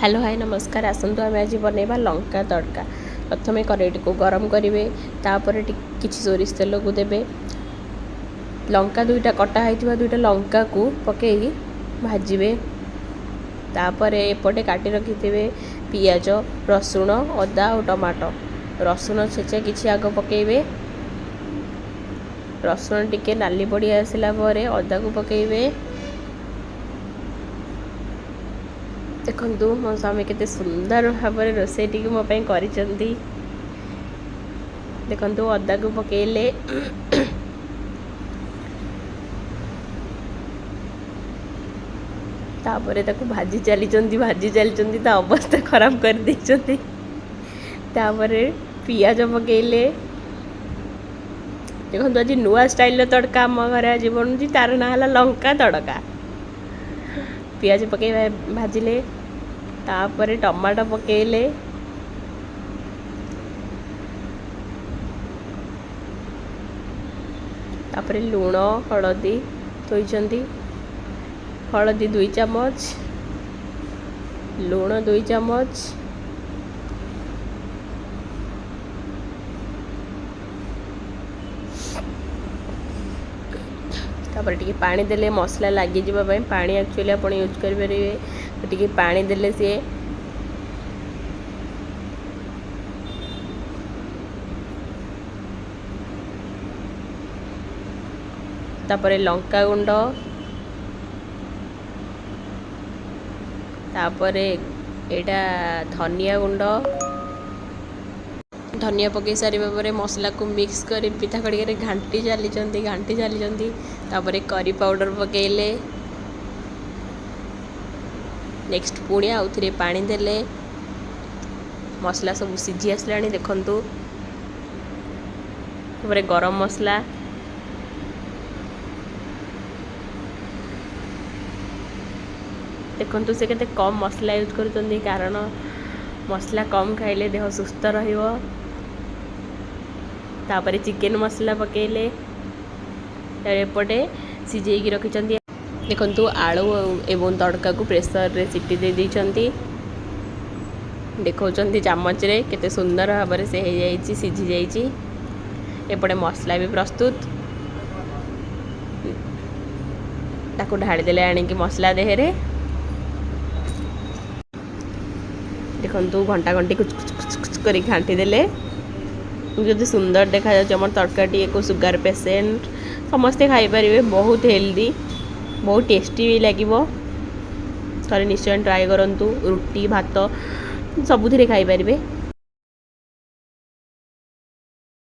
Hello high ନମସ୍କାର। ଆସନ୍ତୁ ଆମେ ଆଜି ବନେଇବା ଲଙ୍କା ତଡ଼କା। ପ୍ରଥମେ କଡ଼େଇଟିକୁ ଗରମ କରିବେ, ତାପରେ କିଛି ସୋରିଷ ତେଲକୁ ଦେବେ। ଲଙ୍କା ଦୁଇଟା କଟା ହେଇଥିବା ଦୁଇଟା ଲଙ୍କାକୁ ପକାଇ ଭାଜିବେ। ତାପରେ ଏପଟେ କାଟି ରଖିଥିବେ ପିଆଜ, ରସୁଣ, ଅଦା ଆଉ ଟମାଟୋ। ରସୁଣ ଛେଚା କିଛି ଆଗ ପକାଇବେ। ରସୁଣ ଟିକେ ନାଲି ପଡ଼ି ଆସିଲା ପରେ ଅଦାକୁ ପକାଇବେ। ଦେଖନ୍ତୁ, ମୋ ସ୍ୱାମୀ କେତେ ସୁନ୍ଦର ଭାବରେ ରୋଷେଇଟିକୁ ମୋ ପାଇଁ କରିଛନ୍ତି। ଦେଖନ୍ତୁ, ଅଦାକୁ ପକାଇଲେ। ତାପରେ ତାକୁ ଭାଜି ଚାଲିଛନ୍ତି, ଭାଜି ଚାଲିଛନ୍ତି, ତା ଅବସ୍ଥା ଖରାପ କରିଦେଇଛନ୍ତି। ତାପରେ ପିଆଜ ପକାଇଲେ। ଦେଖନ୍ତୁ, ଆଜି ନୂଆ ଷ୍ଟାଇଲର ତଡ଼କା ଆମ ଘରେ ଆଜି ବନୁଛି, ତାର ନାଁ ହେଲା ଲଙ୍କା ତଡ଼କା। ପିଆଜ ପକାଇ ଭାଜିଲେ, ତାପରେ ଟମାଟୋ ପକାଇଲେ। ତାପରେ ଲୁଣ, ହଳଦୀ ଥୋଇଛନ୍ତି। ହଳଦୀ 2 ଚାମଚ, ଲୁଣ 2 ଚାମଚ। ତାପରେ ଟିକେ ପାଣି ଦେଲେ, ମସଲା ଲାଗିଯିବା ପାଇଁ ପାଣି ଆକ୍ଚୁଆଲି ଆପଣ ୟୁଜ୍ କରିପାରିବେ। ଟିକେ ପାଣି ଦେଲେ ସିଏ। ତାପରେ ଲଙ୍କା ଗୁଣ୍ଡ, ତାପରେ ଏଇଟା ଧନିଆ ଗୁଣ୍ଡ। ଧନିଆ ପକାଇ ସାରିବା ପରେ ମସଲାକୁ ମିକ୍ସ କରି ପିଠା ଖଡ଼ିକାରେ ଘାଣ୍ଟି ଚାଲିଛନ୍ତି, ଘାଣ୍ଟି ଚାଲିଛନ୍ତି। ତାପରେ କରି ପାଉଡ଼ର ପକାଇଲେ। ନେକ୍ସଟ ପୁଣି ଆଉଥରେ ପାଣି ଦେଲେ। ମସଲା ସବୁ ସିଝି ଆସିଲାଣି ଦେଖନ୍ତୁ। ତାପରେ ଗରମ ମସଲା। ଦେଖନ୍ତୁ, ସେ କେତେ କମ୍ ମସଲା ୟୁଜ୍ କରୁଛନ୍ତି, କାରଣ ମସଲା କମ୍ ଖାଇଲେ ଦେହ ସୁସ୍ଥ ରହିବ। ତାପରେ ଚିକେନ୍ ମସଲା ପକାଇଲେ। ତାପରେ ଏପଟେ ସିଝେଇକି ରଖିଛନ୍ତି। ଦେଖନ୍ତୁ, ଆଳୁ ଏବଂ ତଡ଼କାକୁ ପ୍ରେସରରେ ସିଟି ଦେଇ ଦେଇଛନ୍ତି। ଦେଖାଉଛନ୍ତି ଚାମଚରେ କେତେ ସୁନ୍ଦର ଭାବରେ ସେ ହେଇଯାଇଛି, ସିଝି ଯାଇଛି। ଏପଟେ ମସଲା ବି ପ୍ରସ୍ତୁତ। ତାକୁ ଢାଳିଦେଲେ ଆଣିକି ମସଲା ଦେହରେ। ଦେଖନ୍ତୁ, ଘଣ୍ଟା ଘଣ୍ଟି କୁଚ୍ କୁଚ୍ କୁଚ୍ କୁଚ୍ କରି ଘାଣ୍ଟି ଦେଲେ। ଯଦି ସୁନ୍ଦର ଦେଖାଯାଉଛି ଆମର ତଡ଼କାଟି। ଏକ ସୁଗାର ପେସେଣ୍ଟ ସମସ୍ତେ ଖାଇପାରିବେ। ବହୁତ ହେଲ୍ଦି, ବହୁତ ଟେଷ୍ଟି ବି ଲାଗିବ। ଥରେ ନିଶ୍ଚୟ ଟ୍ରାଏ କରନ୍ତୁ। ରୁଟି, ଭାତ ସବୁଥିରେ ଖାଇପାରିବେ।